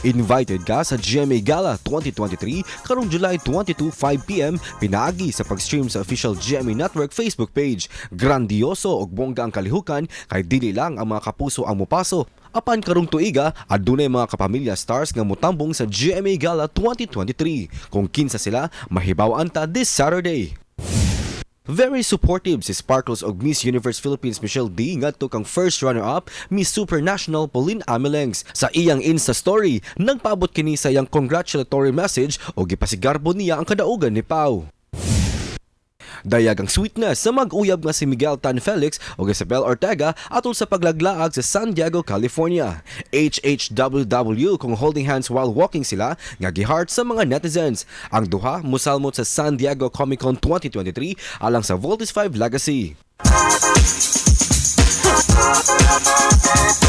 Invited ka sa GMA Gala 2023 karong July 22, 5 p.m. pinaagi sa pag-stream sa official GMA Network Facebook page. Grandioso og bongga ang kalihukan kay dili lang ang mga kapuso ang mupaso. Apan karong tuiga, adunay mga kapamilya stars nga mutambong sa GMA Gala 2023. Kung kinsa sila, mahibaw-an ta this Saturday. Very supportive si Sparkles og Miss Universe Philippines Michelle Dee ngadto kang first runner-up Miss Supranational Pauline Amelengs. Sa iyang Insta story, nagpaabot kini sa iyang congratulatory message og gipasigarbo niya ang kadaugan ni Pau. Dayag ang sweetness sa mag-uyab nga si Miguel Tan Felix ug Isabel Ortega atol sa paglaglaag sa San Diego, California. HHWW kung holding hands while walking sila nga giheart sa mga netizens. Ang duha musalmot sa San Diego Comic-Con 2023 alang sa Voltes 5 Legacy.